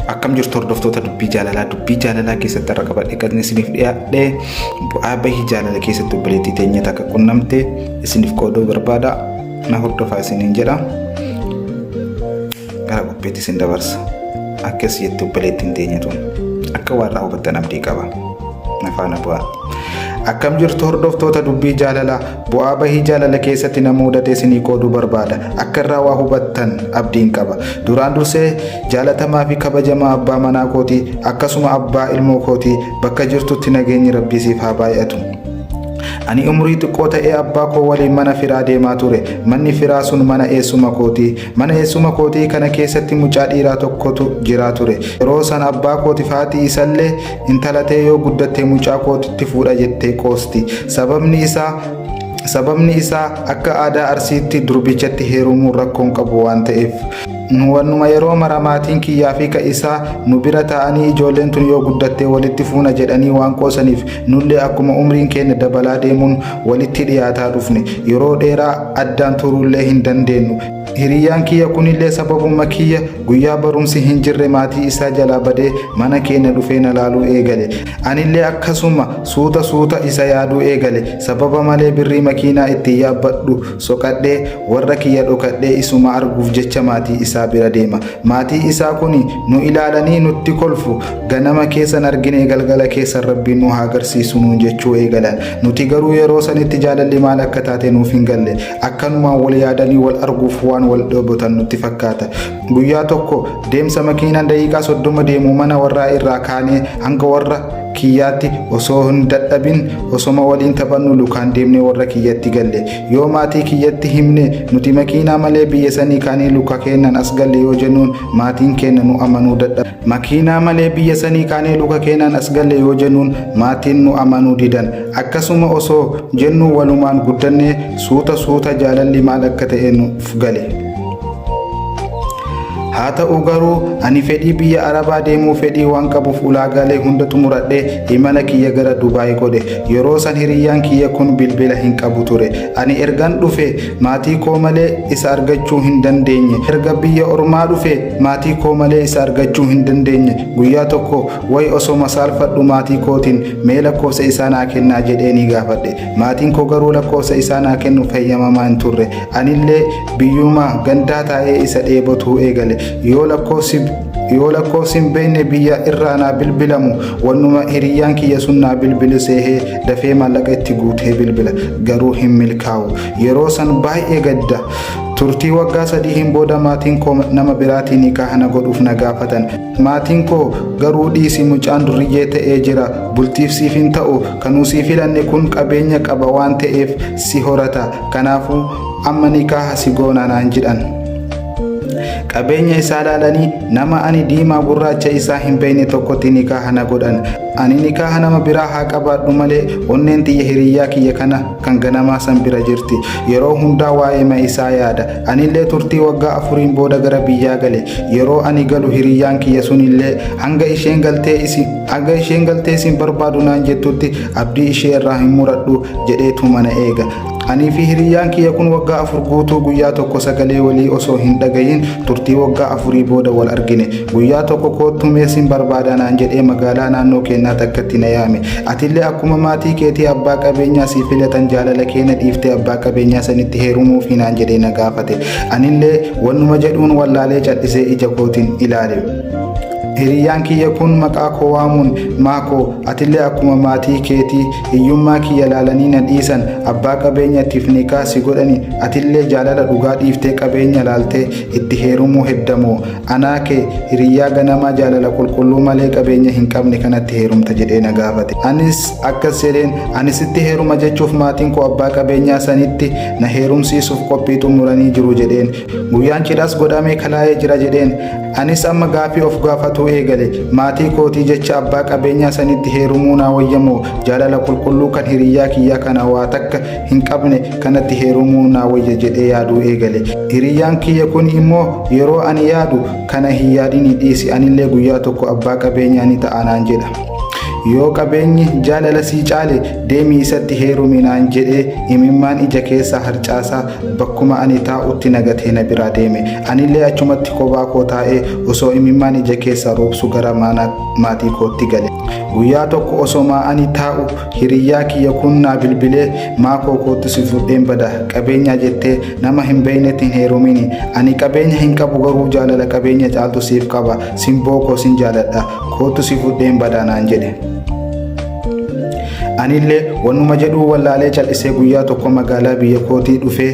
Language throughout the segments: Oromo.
Akkam jirtu hordoftoota dubbii jaalalaa? Dubbii jaalalaa keessatti har'a qabadhee kan isiniif dhiyaadhe bu'aa bahii jaalala keessatti obboleettii teenya takka qunnamte isiniif qooduu barbaada. Na hordofaa isiniin jedha. Gara qophiitti isin dabarsa. Akkas jetti obboleettiin teenya tun. Akka waan irraa hubattan abdii qaba. Na faana bu'aa. Akkam jirtu hordoftoota dubbii jaalalaa? Bu'aa bahii jaalala keessatti na muudate isinii qooduu barbaada. Akka irraa waa hubattan abdiin qaba. Duraan dursee jaalatamaa fi kabajamaa abbaa manaa kootii akkasuma abbaa ilmoo kootii bakka jirtutti nageenyi Rabbii siif haa baay'atu. Ani umurii xiqqoo ta'ee abbaa koo waliin mana firaa deemaa ture. Manni firaa sun mana eessuma kootii. Mana eessuma kootii kana keessatti mucaa dhiiraa tokkotu jiraa ture. Yeroo san abbaa kootiif haati isallee Intala tee yoo guddatte mucaa kootitti fuudha jettee qoosti. Sababni isaa Sababni isaa akka aadaa Arsiitti durbichatti heerumuun rakkoon qabu waan ta'eef. Nu wannuma yeroo mara maatiin kiyyaa fi ka isaa nu bira taa'anii ijoolleen tun yoo guddatte walitti fuuna jedhanii waan qoosaniif nullee akkuma umriin keenya dabalaa deemuun walitti dhiyaataa dhufne. Yeroo dheeraa addaan turuullee hin dandeennu. Hiriyyaan kiyya kunillee sababuma kiyya guyyaa barumsi hin jirre maatii isaa jalaa badee mana keenya dhufee na laaluu eegale. Anillee akkasuma suuta suuta isa yaaduu eegale. Sababa malee birrii makiinaa ittiin yaabbadhu soqadhee warra kiyya dhokadhee isuma arguuf jecha maatii isaa bira deema. Maatii isaa kuni nu ilaalanii nutti kolfu. Ganama keessan arginee galgala keessan Rabbiin nu haa garsiisu nuun jechuu eegalan. Nuti garuu yeroo sanitti jaalalli maal akka taate nuuf hin galle. Akkanumaan wal yaadanii wal arguuf waan wal dheebotan nutti fakkaata. Guyyaa tokko deemsa makiinaan daqiiqaa 30 deemu mana warraa irraa kaanee hanga warra kiyyaatti osoo hin dadhabin osoma waliin taphannu lukaan deemnee warra kiyyatti galle. Yoo maatii kiyyatti himne nuti makiinaa malee biyya sanii kaanee luka keennan as galle yoo jennuun maatiin keenna nu amanuu dadhaban. Makiinaa malee biyya sanii kaanee luka keenaan as galle yoo jennuun maatiin nu amanuu didan. Akkasuma osoo jennuu walumaan guddannee suuta suuta jaalalli maal akka ta'e nuuf gale. Haa ta'u garuu ani fedhii biyya Arabaa deemuu fedhii waan qabuuf ulaagaalee hunda xumuradhee imala kiyya gara Dubaay godhe. Yeroo san hiriyyaan kiyya kun bilbila hin qabu ture. Ani ergan dhufe maatii koo malee isa argachuu hin dandeenye. Erga biyya ormaa dhufe maatii koo malee isa argachuu hin dandeenye. Guyyaa tokko way osoma saalfadhu maatii kootiin mee lakkoofsa isaa naa kennaa jedheenii gaafadhe. Maatiin koo garuu lakkoofsa isaa naa kennuuf heyyamamaa hin turre. Anillee biyyuma gandaa taa'ee isa dheebotuu eegale. Yoo lakkoofsi yoo lakkoofsi hin beekne biyya irraa naa bilbilamu wannuma hiriyyaan kiyya sun naa bilbilu seehee dafee maallaqa itti guutee bilbila. Garuu hin milkaa'u. Yeroo san baay'ee gadda. Turtii waggaa sadiihin booda maatiin koo nama biraatiin nikaaha na godhuuf na gaafatan. Maatiin koo garuu dhiisi mucaan durriyyee ta'ee jira bultiif siif hin ta'u kanuu sii filanne kun qabeenya qaba waan ta'eef si horata kanaafuu amma nikaaha si goona naan jedhan. Qabeenya isaa laalanii nama ani diimaa gurraacha isaa hin beekne tokkotti nikaaha na godhan. Ani nikaaha nama biraa haa qabaadhu malee onneen tiyya hiriyyaa kiyya kana kan ganamaa san bira jirti. Yeroo hundaa waa'eema isaa yaada. Anillee turtii waggaa afuriin booda gara biyyaa gale. Yeroo ani galu hiriyyaan kiyya sunillee hanga isheen galtee isin hanga isheen galtee isin barbaadu naan jettutti abdii ishee irraa hin muradhu jedheetu mana eega. Anii fi hiriyyaan kiyya kun waggaa 4 guutuu guyyaa tokko sagalee walii osoo hin dhagayin turtii waggaa afurii booda wal argine. Guyyaa tokko koottu mee sin barbaadaa naan jedhee magaalaa naannoo keennaa takkatti na yaame. Atillee akkuma maatii keetii abbaa qabeenyaa sii filatan jaalala keena dhiiftee abbaa qabeenyaa sanitti heerumuufii naan jedhee na gaafate. Anillee wannuma jedhuun wallaalee cal'isee ija kootiin ilaale. Hiriyyaan kiyya kun maqaa koo waamuun Maakoo atillee akkuma maatii keetii hiyyummaa kiyya laalanii na dhiisan abbaa qabeenyatiif nikaa si godhani atillee jaalala dhugaa dhiiftee qabeenya laaltee itti heerumuu heddamoo anaa kee hiriyyaa ganamaa jaalala qulqulluu malee qabeenya hin qabne kanatti heerumta jedhee na gaafate. Anis akkas jedheen ani sitti heeruma jechuuf maatiin koo abbaa qabeenyaa sanitti na heerumsiisuuf qophii xumuranii jiru jedheen. Guyyaan cidhaas godhamee kalaa'ee jira jedheen. Anis amma gaafii of gaafatuu eegale. Maatii kootii jecha abbaa qabeenyaa sanitti heerumuu naa wayya moo jaalala qulqulluu kan hiriyyaa kiyyaa kana waa takka hin qabne kanatti heerumuu naa wayya jedhee yaaduu eegale. Hiriyyaan kiyya kun immoo yeroo ani yaadu kana hin yaadinii dhiisi anillee guyyaa tokko abbaa qabeenyaa ni ta'a naan jedha. Yoo qabeenyi jaalala sii caale deemii isatti heerumi naan jedhee imimmaan ija keessaa harcaasaa bakkuma ani taa'utti na gatee na biraa deeme. Anillee achumatti kophaa koo taa'ee osoo imimmaan ija keessaa roobsu gara mana maatii kootti gale. Guyyaa tokko osomaa ani taa'u hiriyyaa kiyya kun naa bilbilee maa koo koottu si fudheen bada qabeenyaa jettee nama hin beeynetti hin heerumini. Ani qabeenya hin qabu garuu jaalala qabeenya caaltu siif qaba. Simboo koo sin jaaladha. Koottu si fudheen badaa naan jedhe. Anillee wannuma jedhuu wallaalee cal'isee guyyaa tokko magaalaa biyya kootii dhufee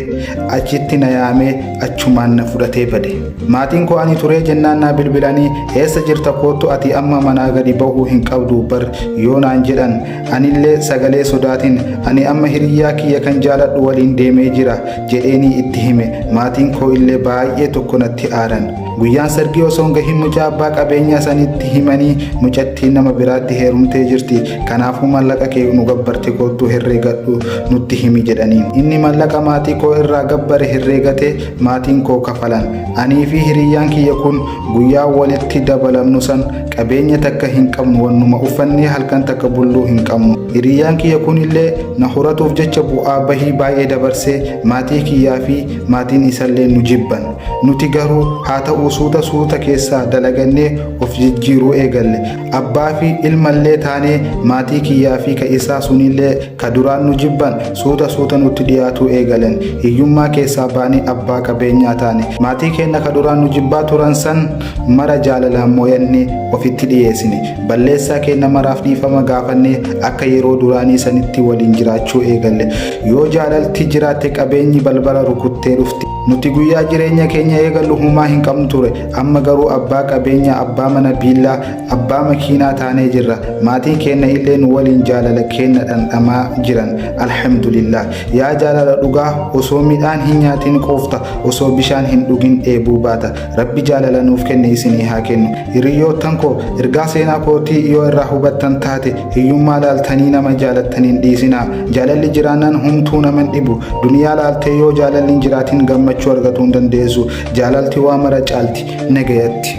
achitti na yaamee achumaan na fudhatee bade. Maatiin koo ani turee jennaan naa bilbilanii eessa jirta koottu ati amma manaa gadi bahuu hin qabdu bar yoo naan jedhan anillee sagalee sodaatiin ani amma hiriyyaa kiyya kan jaaladhu waliin deemee jira jedheenii itti hime. Maatiin koo illee baay'ee tokko natti aaran. Guyyaan sargii osoo hin gahin mucaa abbaa qabeenyaa sanitti himanii mucattiin nama biraatti heerumtee jirti. Kanaafuu mallaqa kee nu gabbarte koottuu herreegadhu nutti himi jedhaniin. Inni mallaqa maatii koo irraa gabbare herreegatee maatiin koo kafalan. Anii fi hiriyyaan kiyya kun guyyaa walitti dabalamnu san qabeenya takka hin qabnu wannuma uffannee halkan takka bulluu hin qabnu. Hiriyyaan kiyya kun illee na horatuuf jecha bu'aa bahii baay'ee dabarsee maatii kiyyaa fi maatiin isallee nu jibban. Nuti garuu haa ta'uu suuta suuta keessaa dalagannee of jijjiiruu eegalle. Abbaa fi ilmallee taanee maatii kiyyaa fi ka isaa sunillee ka duraan nu jibban suuta suuta nutti dhiyaatuu eegalan. Hiyyummaa keessaa baanee abbaa qabeenyaa taane. Maatii keenya ka duraan nu jibbaa turan san mara jaalalaan mooyannee ofitti dhiyeessine. Balleessaa keenya maraaf dhiifama gaafannee akka yeroo duraanii sanitti waliin jiraachuu eegalle. Yoo jaalalti jiraatte qabeenyi balbala rukuttee dhufti. Nuti guyyaa jireenya keenya eegallu humaa hin qabnu ture. Amma garuu abbaa qabeenya, abbaa mana biillaa, abbaa makiinaa taanee jirra. Maatiin keenya illee nu waliin jaalala keenya dhandhamaa jiran. Alhamdulillah. Yaa jaalala dhugaa osoo midhaan hin nyaatin quufta, osoo bishaan hin dhugin dheebuu baata. Rabbi jaalala nuuf kenne isinii haa kennu. Hiriyoottan koo ergaa seenaa kootii yoo irraa hubattan taate hiyyummaa laaltanii nama jaalattan hin dhiisinaa. Jaalalli jiraannaan humtuu nama hin dhibu. Duniyaa laaltee yoo jaalalli hin jiraatin gammachuu argatuu hin dandeessu. Jaalalti waa mara caalti. Nagayatti.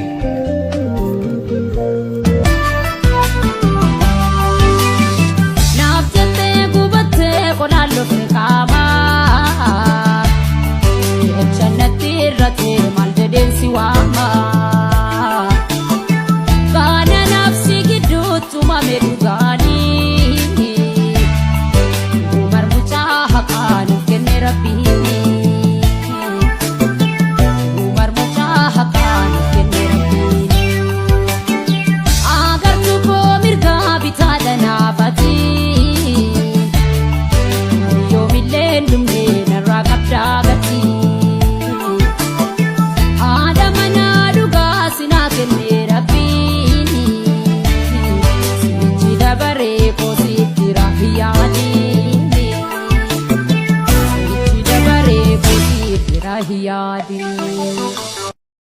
Naaf jettee gubattee qodaan lofte qaamaa. Jecha natti irratee maal jedheen si waama. Baana nafsi gidduutti uumame dhugaanii. Umar mucaa haqaa nuuf kenne rabbiin. Umar mucaa haqaa nuuf kenne rabbiin. Agartuu koo mirgaa bitaadha naafati. Yoomillee hin dhumne narraa qabdaa gatii. Haadha manaa dhugaa sinaa kenne rabbiin. Sichi dabaree koo sitti raahiyyaadhiin. Sichi dabaree koo sitti raahiyyaadhiin.